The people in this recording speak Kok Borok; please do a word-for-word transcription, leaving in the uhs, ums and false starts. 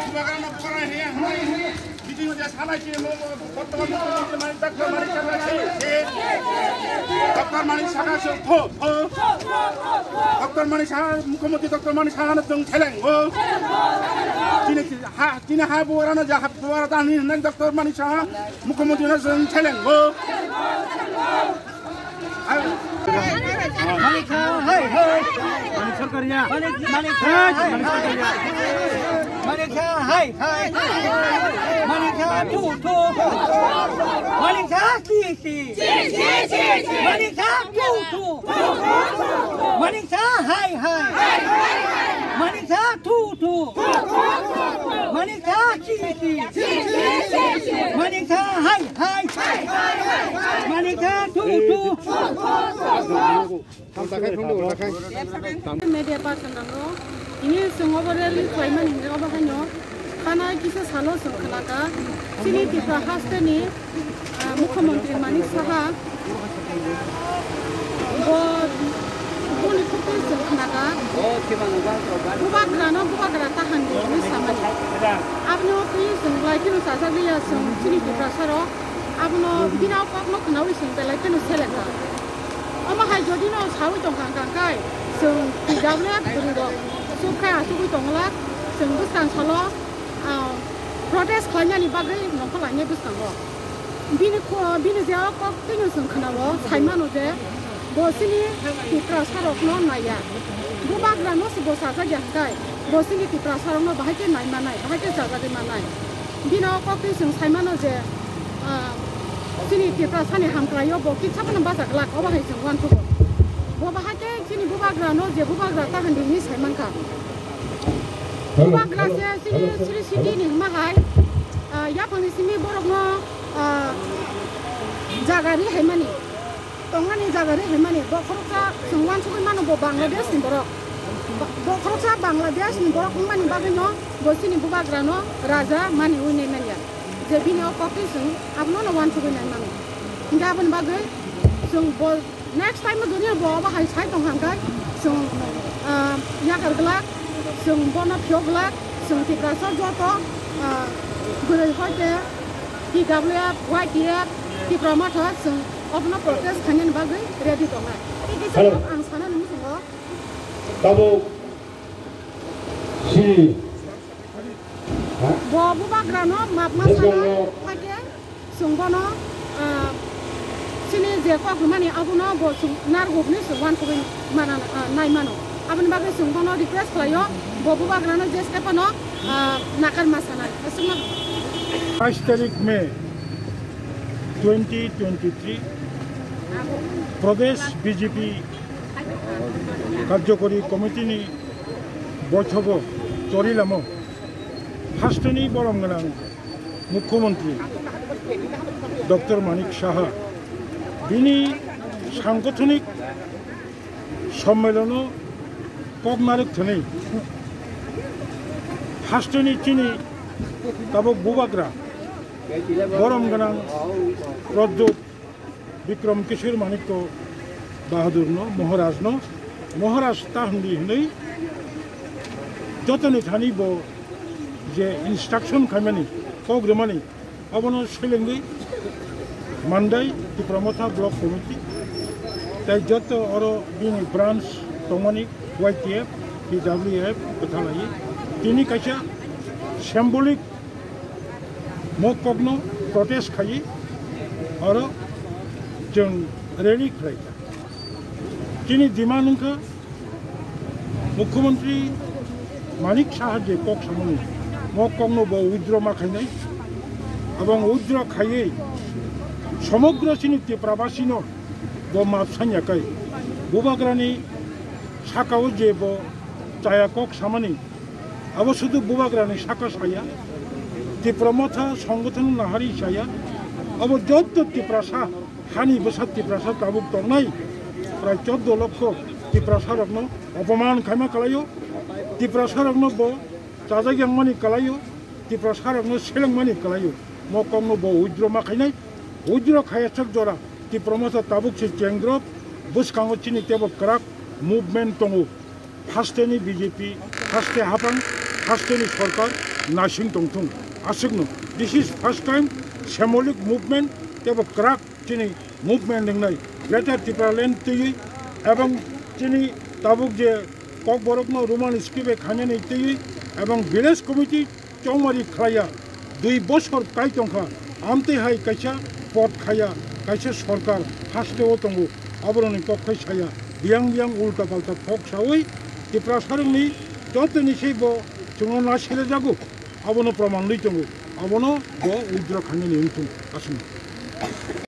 Bubagrano bubagra hiya hwnwi meeting-o je salai se mo, mo, bortoman mukhomantri Manik Saha se, se. Doctor Manik Saha se, pho, pho. Doctor Manik Saha, mukhomantri Doctor Manik Saha no chwng seleng o. Chini ha, chini ha bubagrano je ha bubagra ta hwnwi hwnwi Doctor Manik Saha mukhomantri no chwng seleng o. Manik Saha, hai, hai. Manik Sarkaria. Manik, Manik Saha, hai, Manik hai. Sarkaria. Manik Saha, hai, hai. Manik Saha, tu, tu. Manik Saha, ki, ki. Manik Saha, tu, tu. Manik Saha, hai, hai. Manik Saha, tu, tu. Manik Saha, ki, ki. Manik Saha, hai, hai. Manik Saha, tu, tu. Media person rok, ini chwng obo rally khlaimani hwnwi obo haino khana kisa salo chwng khnakha. Chini Tripura hasteni, ah, Mukhyamantri Manik Saha bo, boni khukwi chwng khnakha. Bubagrano bubagra ta hwnwi samani. Aboni twi chwng belai kheno chajak liya chwng chini Tiprasarok. Abono bini kokno khnaui chwng belai kheno selengkha. Omo hai jodi no saui tongkha hwnkha khe chwng T W F bwrwi rok chukha achugwi tongla chwng bwskang salo, ah, protest khlainani bagwi nongkhor lainai bwskango. Bini kho-, bini je o kok tino chwng khnao saimano je bo chini Tiprasarokno naiya. Bubagrano se bo chajakya hwnkhe bo chini Tiprasarokno bahai khe nai manai, bahai khe chajagwi manai. Bini o kok twi chwng saimano je, ah, chini Tiprasani hamkraio bo kisa phano bacha glak, obo hai chwng uansukgo. Bo bahai khe chini bubagrano je bubagra ta hwnwi hinwi saimankha. Bubagra se chini Sri Siti ni hwnma hai, ah, yaphangni simi borokno, ah, jaga ri haimani. Tongmani jaga ri haimani, bo khoroksa chwng uansugwi mano bo Bangladesh ni borok. Ba-, bo khoroksa Bangladesh ni borok wngmani bagwino bo chini bubagrano raja mani ui nai manya. Je bini o kok twi chwng abono no uansugwi nai mano. Hinkhe aboni bagwi chwng bo next time o duniya bo obo hai sai tong hwnkhe chwng, ah, yakar glak, chwng bono phiyok glak, chwng Tiprasa joto, ah, bwrwi hoi khe T W F, Y T F, Tipra Motha chwng obono protest khainani bagwi ready tongnai. Tei kisa Hello. Ang sanani muchungo. Tabuk si. Bo bubagrano map ma sana Bwskango. Hakhe chwng bono, ah, chini je kok rwmani abono bo chwng narwkni chwng uansugwi mana, ah, nai mano. Aboni bagwi chwng bono request khlaio, bo bubagrano je step ano, ah, nakar ma sanai. Aswkno. Bais tarik May twenty twenty-three, Pradesh B J P Karjokori Committee ni boithogo Chorilamo hasteni borom gwnang Mukhyamantri Doctor Manik Saha bini sangothonik sommelono kok narwk thani hasteni chini tabuk bubagra borom gwnang Pradyot Bikram Kishore Manikya Bahadurno, Maharajno, Maharaj ta hwnwi hwnwi jotoni thani bo je instruction khaimani, kok rwmani, abono selengwi mandai Tipra Motha Block Committee, tai joto oro bini branch tongmani Y T F, T W F kwthalai tini kaisa symbolic mo kokno protest khai oro chwng rally khlai kha. Chini demand wngkha Mukhyamantri Manik Saha je kok samani mo kokno bo withdraw ma khainai, abang withdraw khaiwi somogro chini Tiprabasino bo map sanya kai bubagrani sakao je bo chaya kok samani. Abo sudu bubagrani saka saya, Tipra Motha songothon nahari saya, abo jotto Tiprasa, hani bwsa Tiprasa tabuk tongnai, prai choddo lokho Tiprasa rokno opoman khaima kalaio, Tiprasa rokno bo chajak yangmani kalaio, Tiprasa rokno selengmani kalaio, mo kokno bo withdraw ma khainai, withdraw khaya sak jora Tipra Motha tabuk se chengrok bwskango chini tebo kwrak movement tongo. hasteni B J P, haste hapang, hasteni sorkar naising tongthung. Aswkno, this is first time symbolic movement tebo kwrak chini movement wngnai Greater Tipraland twiwi, ebong chini tabuk je Kokborokno Roman script bai khainani twiwi, ebong village committee chongmari khlaiya, dui bosor kai tongkha, amtwi hai kaisa pot khaiya, kaisa sorkar hasteo tongo, aboroni kok khai saya, biyang biyang ulta palta thok sawi Tiprasarokni jotoni se bo chwngno na selejago, abono proman lwi tongo, abono bo withdraw khainani wngthung aswk.